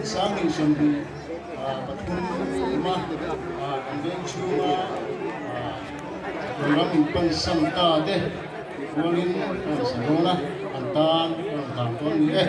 2023 kuma kan veng chhunga kan ram inpansan ta te rualin ka rawn sa dawn a, an tan ka rawn hlan dawn ni e.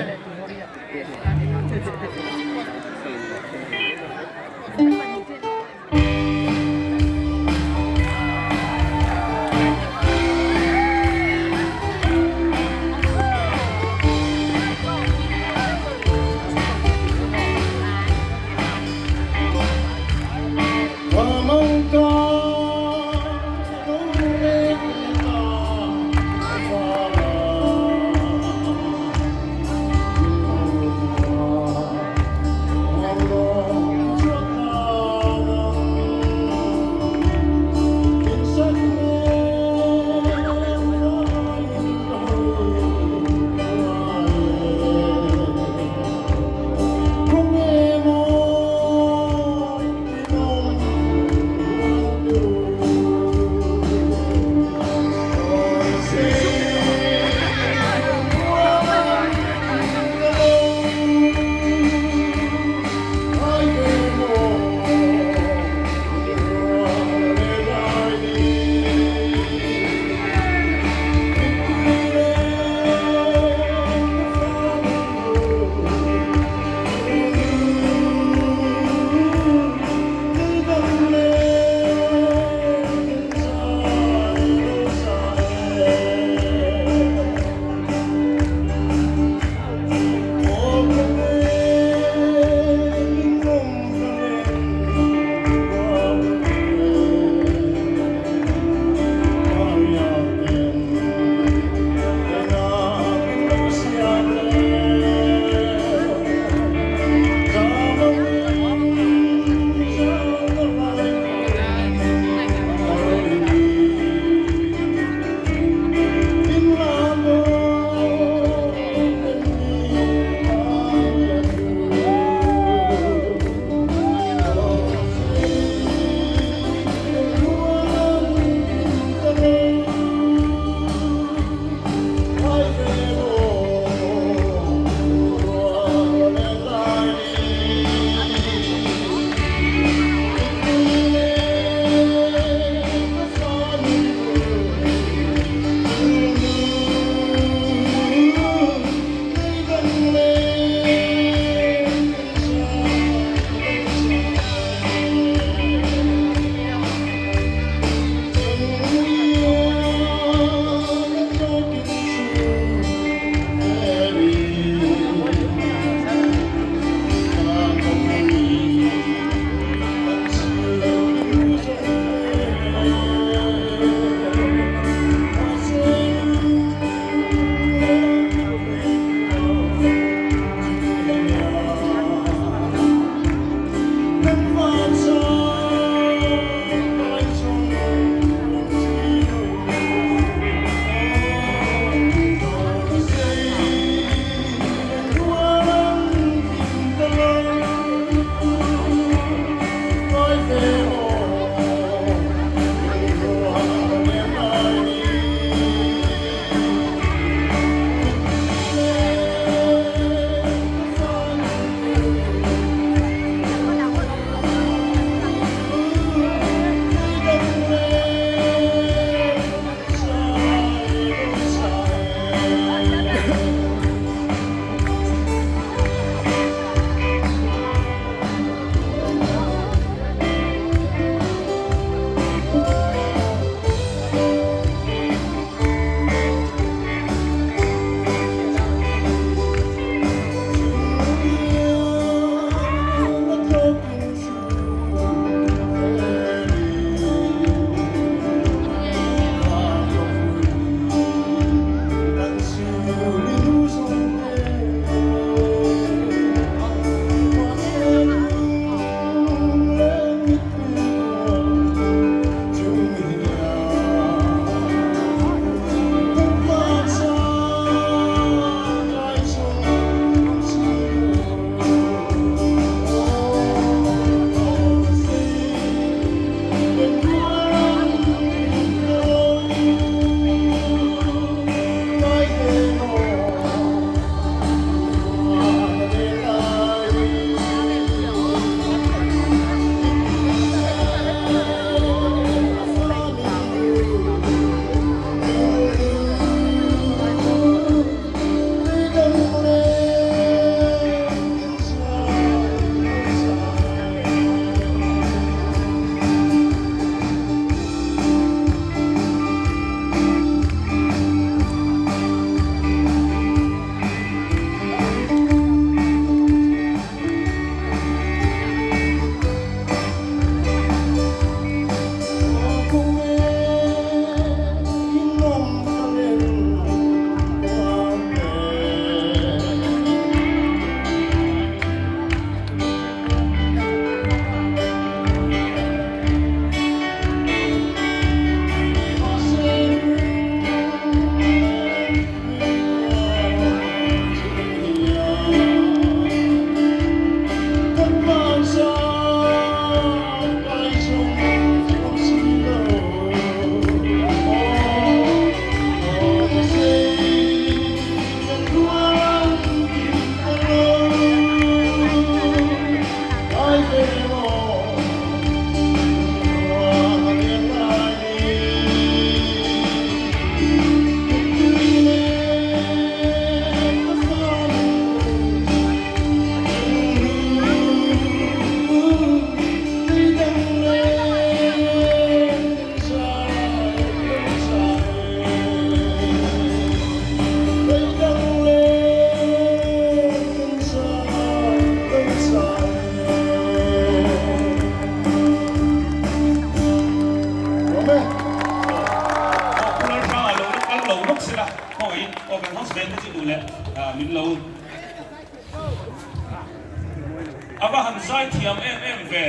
A va han zai thiam em em ve.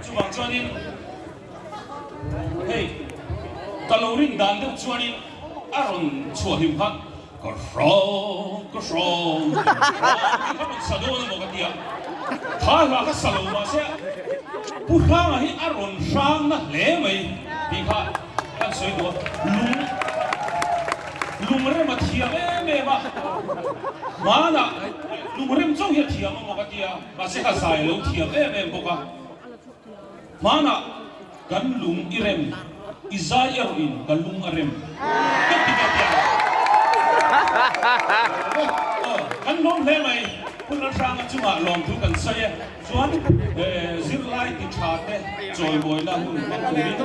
Chuvang chuanin hei ka lo rin dan deuh chuanin a rawn chhuah hlim kha ka hrang ka hrang ka hrang tih kha rawn sa dawn emaw ka ti a, tha hla kha sa lo mahse Pu Hranga hi a rawn hrang na hle mai tih kha kan sawi duh a, lung lungrem a thiam em em a, hmanah lungrem chauh hi a thiam emaw ka ti a, mahse ka zai lo thiam em em bawk a. Hmanah kan lung i rem, i zai erawhin ka lung a rem ka ti ve teh ang. Aw, kan lawm hle mai. Pu Lalhranga chungah lawmthu kan sawi e. Chuan zirlai ti tha te chawimawina hun hmang turin.